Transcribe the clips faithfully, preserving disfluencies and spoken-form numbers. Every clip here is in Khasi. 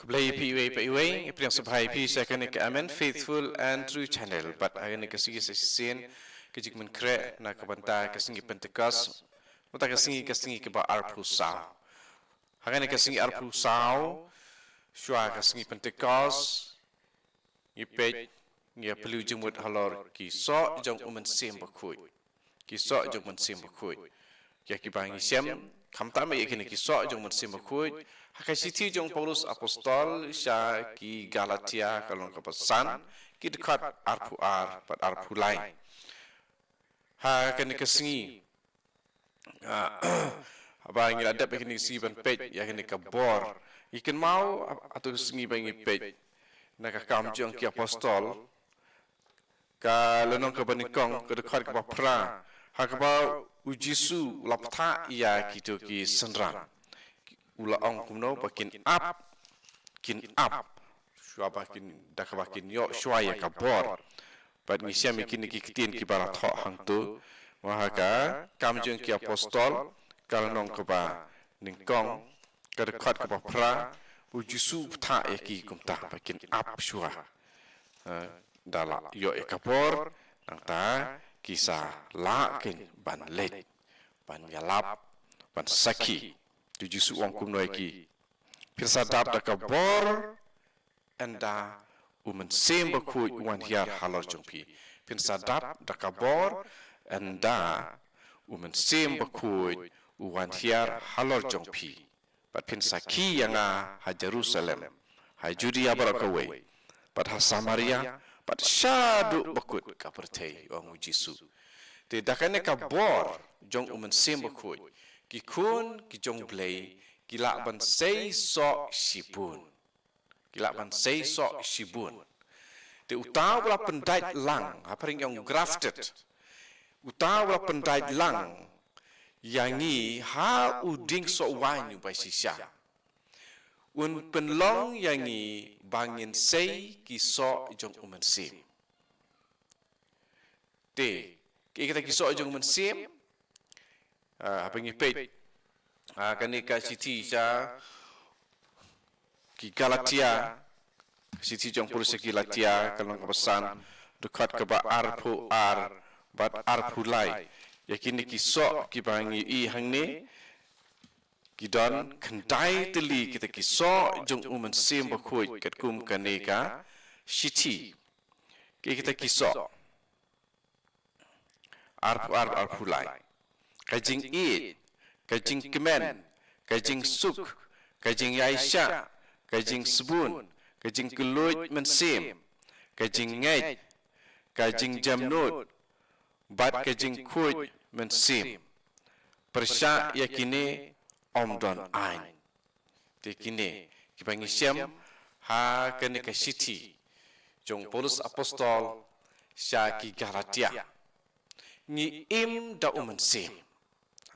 Khublei phi iwei pa iwei, ïa phi ïa sngewbha ïa phi sha kane ka Amen Faithful and True Channel. Bad ha kane ka sngi sa shisien, ka jingpynkhreh na ka bynta ka sngi Pentecost, mynta ka sngi, ka sngi kaba arphew saw. Ha kane ka sngi arphew saw, shuwa ka sngi Pentecost, ngi peit, ngi ïa phylliew jingmut halor ki soh jong u Mynsiem Bakhuid. Ki soh jong u Mynsiem Bakhuid. Ïa kiba ngi shem, khamtam ïa kine ki soh jong u Mynsiem Bakhuid, ha ka shithi jong u Paulus Apostol sha ki Galatia, ka lynnong kaba san, ki dkhot arphew ar bad arphew lai. Ha kane ka sngi, ah, haba ngi la dep ïa kine ki sngi ban peit ïa kane ka bor, ngi kynmaw, ah, ha tu sngi ba ngi peit na ka Kam jong ki Apostol, ka lynnong kaba nyngkong, ka dkhot kaba phra, ha kaba u Jisu u la bthah ïa kito ki synran. U la ong kumno? Ba kin ap, kin ap, shuwa ba kin, da kaba kin ïoh shuwa ïa ka bor. Bad ngi shem ïa kine ki ktien kiba la thoh hangto, ha ka Kam jong ki Apostol, ka lynnong kaba nyngkong, ka dkhot kaba phra, u Jisu u bthah ïa ki kumta, ba kin ap shuwa. Eh, da la ïoh ïa ka bor, nangta ki sa lah kein ban leit, ban ïalap, ban sakhi. Te u Jisu u ong kumno ïa ki? Phin sa dap da ka bor, ynda u Mynsiem Bakhuid u wan hiar halor jong phi. Phin sa dap da ka bor, ynda u Mynsiem Bakhuid u wan hiar halor jong phi. Bad phin sakhi ïa nga ha Jerusalem, ha Judia baroh kawei, bad ha Samaria, bad shaduh ba kut ka pyrthei, ong u Jisu. Te da kane ka bor jong u Mynsiem Bakhuid, ki khun ki jong u Blei ki lah ban sei soh shibun. Ki lah ban sei soh shibun. Te uta u la pyndait lang, ha phareng ong grafted. Uta u la pyndait lang ïa ngi ha u dieng soh waiñ uba shisha. Un pynlong ïa ngi ba ngin sei ki soh jong u Mynsiem. Te, kiei kita ki soh jong u Mynsiem? Ah, haba ngi peit, ah, kane ka shithi sha ki Galatia, shithi jong u Paulus sha ki Galatia, ka lynnong kaba san, dkhot kaba arphew ar bad arphew lai. Ïa kine ki soh kiba ngi i hangne, ki don khyndai tylli kita ki soh jong u Mynsiem Bakhuid katkum kane ka shithi. Kiei kita ki soh? Arphew ar, arphew lai. Ka jingïeit, ka jingkmen, ka jingsuk, ka jingïaishah, ka jingsbun, ka jingkylluid mynsiem, ka jingngeit, ka jingjemnud, bad ka jingkhuid mynsiem. Pyrshah ïa kine ym don aiñ. Te kine kiba ngi shem ha kane ka shithi jong u Paulus Apostol sha ki Galatia. Ngi im da u Mynsiem.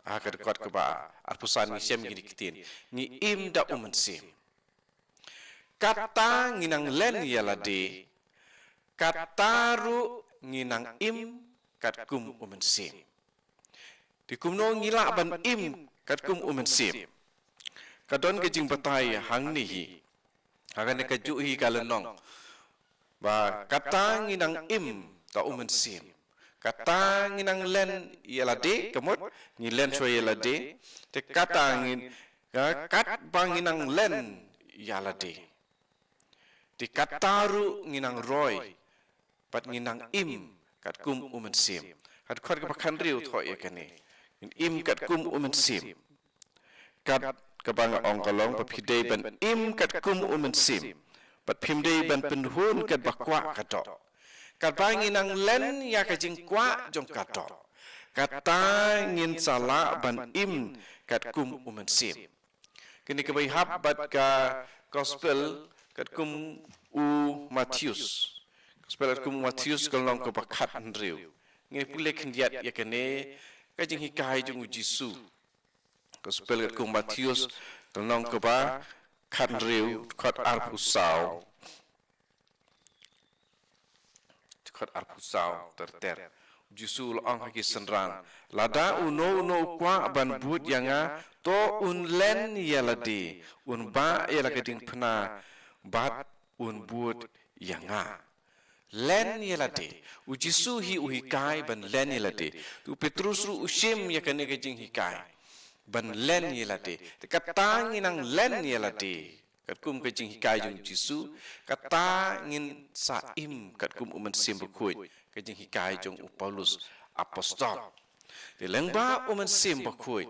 Ha ka dkhot kaba arphew san ngi shem kine ki ktien. Ngi im da u Mynsiem. Kata ngi nang len ïa lade, kata ruh ngi nang im katkum u Mynsiem. Te kumno ngi lah ban im katkum u Mynsiem? Ka don ka jingbatai hangne hi, ha kane kajuh hi ka lynnong, ba kata ngi nang im da u Mynsiem, kata ngi nang len ïa lade, ka mut ngi len shuwa ïa lade. Te kata ngi, ka, katba ngi nang len ïa lade, te kata ruh ngi nang roi, bad ngi nang im katkum u Mynsiem. Ha dkhot kaba khathynriew thoh ïa kane, ngin im katkum u Mynsiem. Kat kaba nga ong ka long ba phi dei ban im katkum u Mynsiem, bad phim dei ban pynhun katba kwah ka doh. Katba ngi nang len ïa ka jingkwah jong ka doh, kata ngin sa lah ban im katkum u Mynsiem. Kane kaba ïahap bad ka Gospel katkum u Mathaios. Gospel katkum u Mathaios, ka lynnong kaba khathynriew. Ngin pule khyndiat ïa kane ka jinghikai jong u Jisu. Gospel katkum u Mathaios, ka lynnong kaba khathynriew, dkhot arphew saw. Dkhot arphew saw ter ter. U Jisu u la ong ha ki synran, lada uno uno u kwah ban bud ïa nga, to un len ïa lade, un bah ïa la ka diengphna bad un bud ïa nga. Len ïa lade. U Jisu hi u hikai ban len ïa lade. Te u Petrus ruh u shim ïa kane ka jinghikai ban len ïa lade. Te kata ngi nang len ïa lade, katkum ka jinghikai jong u Jisu, kata ngin sa im katkum u Mynsiem Bakhuid, ka jinghikai jong u Paulus apostol. Te lyngba u Mynsiem Bakhuid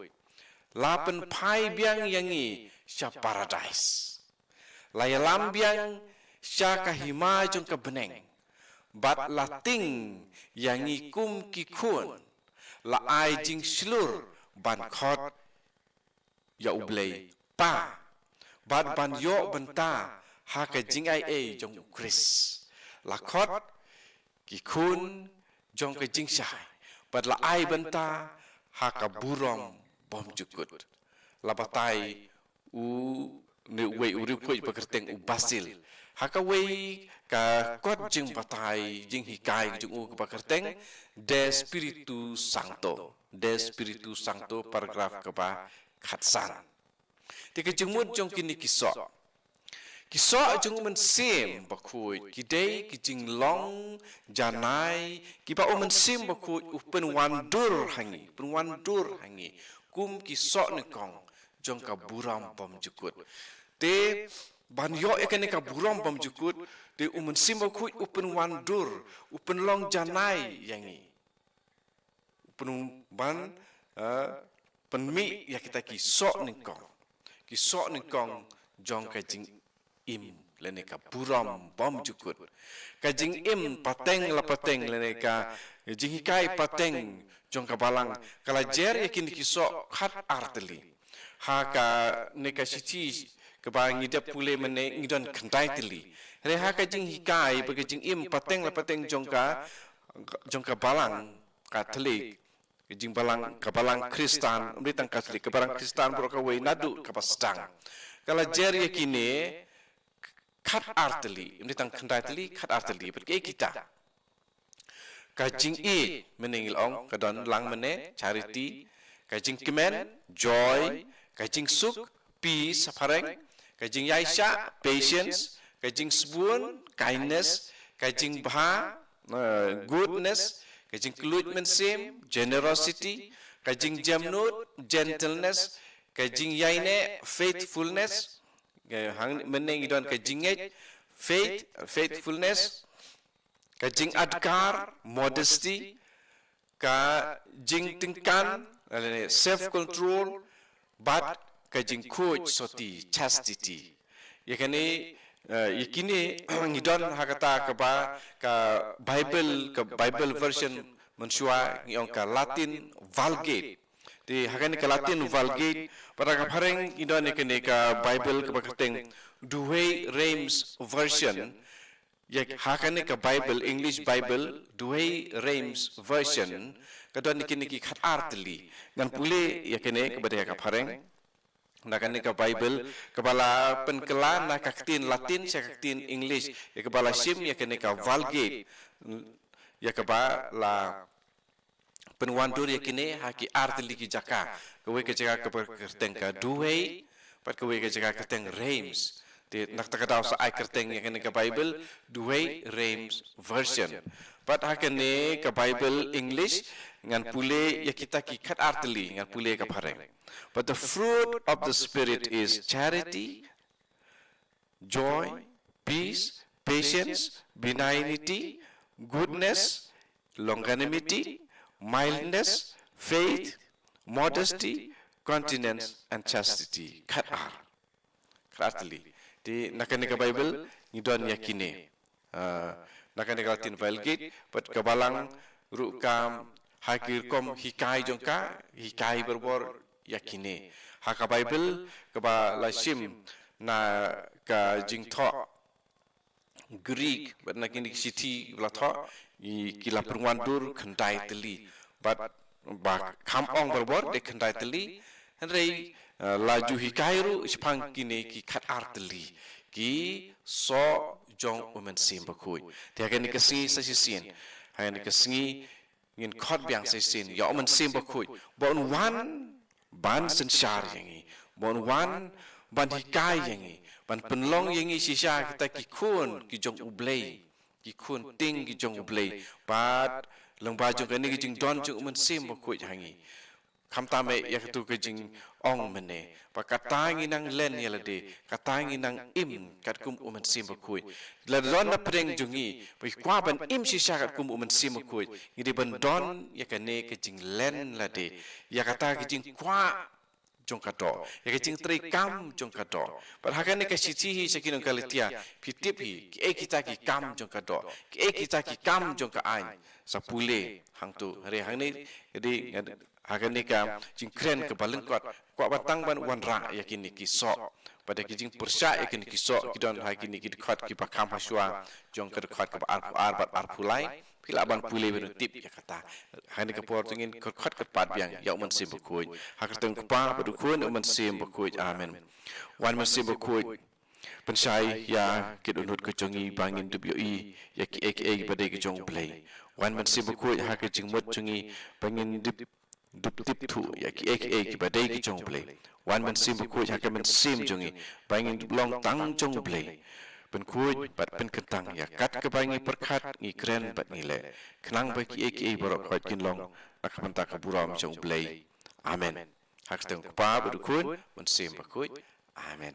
la pynphai biang ïa ngi sha paradais. La ïalam biang sha ka hima jong ka bneng. Bad la ting ïa ngi kum ki khun. La ai jingshlur ban khot ïa U Blei Pa, bad ban ïoh bynta ha ka jingaiei jong U Khrist. La khot ki khun jong ka jingshai, bad la ai bynta ha ka burom bymjukut. La batai u, ne uwei u riewkhuid ba kyrteng u Basil ha kawei ka kot jingbatai, jinghikai jong u kaba kyrteng De Spiritu Sancto. De Spiritu Sancto, paragraph kaba khatsan. Te ka jingmut jong kine ki soh, ki soh jong u Mynsiem Bakhuid, ki dei ki jinglong janai kiba u Mynsiem Bakhuid u pynwandur ha ngi, pynwandur ha ngi kum ki soh nyngkong jong ka burom bymjukut. Te ban ïoh ïa kane ka burom bymjukut, te u Mynsiem Bakhuid u pynwandur, u pynlong janai ïa ngi. Pynban, eh, pynmih ïa kita ki soh nyngkong, ki soh nyngkong jong ka jingim lane ka burom bymjukut. Ka jingim pateng la pateng lane ka jinghikai pateng jong ka Balang ka la jer ïa kine ki soh khat ar tylli. Ha kane ka shithi kaba ngi dep pule mynne ngi don khyndai tylli. Hynrei ha ka jinghikai bad ka jingim pateng la pateng jong ka, jong ka Balang Katholik, ka jingbalang, ka Balang Khristan, ym dei tang Katholik, ka Balang Khristan baroh kawei naduh kaba sdang, ka la jer ïa kine khat ar tylli, ym dei tang khyndai tylli, khat ar tylli. Bad kiei kita? Ka jingïeit, mynne ngi la ong, ka don lang mynne, charity. Ka jingkmen, joy. Ka jingsuk, peace ha phareng. Ka jingïaishah, patience. Ka jingsbun, kindness. Ka jingbha, eh, goodness. Ka jingkylluid mynsiem, generosity. Ka jingjemnud, gentleness. Ka jingïaineh, faithfulness. Ka hang, mynne ngi don ka jingngeit, faith, faithfulness. Ka jingadkar, modesty. Ka jingtyngkan, self control. Bad ka jingkhuid sotti, chastity. Ïa kane, eh, ïa kine ngi don ha kata kaba ka Bible, ka Bible version mynshuwa ngi ong ka Latin Vulgate. Te ha kane ka Latin Vulgate, pat ha ka phareng ngi don ïa kane ka Bible kaba kyrteng Douay Rheims Version. Ïa ha kane ka Bible, English Bible, Douay Rheims Version, ka don ïa kine ki khat ar tylli. Ngan pule ïa kane kaba dei ha ka phareng. Na kane ka Bible kaba la pynkylla na ka ktien Latin sha ka ktien English, ïa kaba la shim ïa kane ka Vulgate, ïa kaba la pynwandur ïa kine ha ki ar tylli ki jaka. Kawei ka jaka kaba kyrteng ka Douay, bad kawei ka jaka kyrteng Rheims. Te na kata ka daw sa ai kyrteng ïa kane ka Bible Douay Rheims Version. Bad ha kane ka Bible English ngan pule ïa kita ki khat ar tylli, ngan pule ka phareng. But the fruit of the Spirit is charity, joy, peace, patience, benignity, goodness, longanimity, mildness, faith, modesty, continence, and chastity. Khat ar. Khat ar tylli. Te na kane ka Bible ngi don ïa kine. Ah, na kane ka Latin Vulgate, bad ka Balang ruh ka, ha ki rukom hikai jong ka, hikai barabor ïa kine. Ha ka Bible kaba la shim na ka jingthoh Greek, bad na kine ki shithi ba la thoh, ki la pynwandur khyndai tylli. Bad ba kham ong barabor dei khyndai tylli, hynrei, eh, la ju hikai ruh shaphang kine ki khat ar tylli, ki soh jong u Mynsiem Bakhuid. Te ha kane ka sngi sa shisien, ha kane ka sngi ngin khot biang sa shisien ïa u Mynsiem Bakhuid ba un wan ban synshar ïa ngi, ba un wan ban hikai ïa ngi, ban pynlong ïa ngi shisha kita ki khun ki jong U Blei, ki khun tieng ki jong U Blei, bad lyngba jong kane ka jingdon jong U Mynsiem Bakhuid ha ngi. Khamtam eh ïa katu ka jingong mynne ba kata ngi nang len ïa lade, kata ngi nang im katkum U Mynsiem Bakhuid. Lada don na pdeng jong ngi ba ki kwah ban im shisha katkum U Mynsiem Bakhuid, ngi dei ban don ïa kane ka jinglen lade, ïa kata ka jingkwah jong ka doh, ïa ka jingtrei kam jong ka doh. Bad ha kane ka shithi hi sha ki nong Galatia, phi tip hi kiei kita ki kam jong ka doh, kiei kita ki kam jong ka aiñ. Sa pule hangtu, hynrei hangne, dei, ha kane ka jingkren kaba lyngkot, kwah ban tang ban wanrah ïa kine ki soh, bad ïa ki jingpyrshah ïa kine ki soh ki don ha kine ki dkhot kiba kham hashwa jong ka dkhot kaba arphew ar bad arphew lai. Phi lah ban pule ban tip ïa kata. Ha kane ka por to ngin kyrkhu kyrpad biang ïa U Mynsiem Bakhuid. Ha ka kyrteng U Kpa bad U Khun, U Mynsiem Bakhuid. Amen. Wan Mynsiem Bakhuid, pynshai ïa ki dohnud ki jong ngi ba ngin dup ïohi ïa kiei kiei ba dei ki jong U Blei. Wan Mynsiem Bakhuid, ha ka jingmut jong ngi ba ngin dup, dup tip thuh ïa kiei kiei kiba dei ki jong U Blei. Wan Mynsiem Bakhuid, ha ka mynsiem jong ngi ba ngin dup long tang jong U Blei. Pynkhuid bad pynkyntang ïa kat kaba ngi pyrkhat, ngi kren bad ngi leh, khnang ba kiei kiei baroh khoit kin long na ka bynta ka burom jong U Blei. Amen. Ha ka kyrteng U Kpa bad U Khun, Mynsiem Bakhuid. Amen.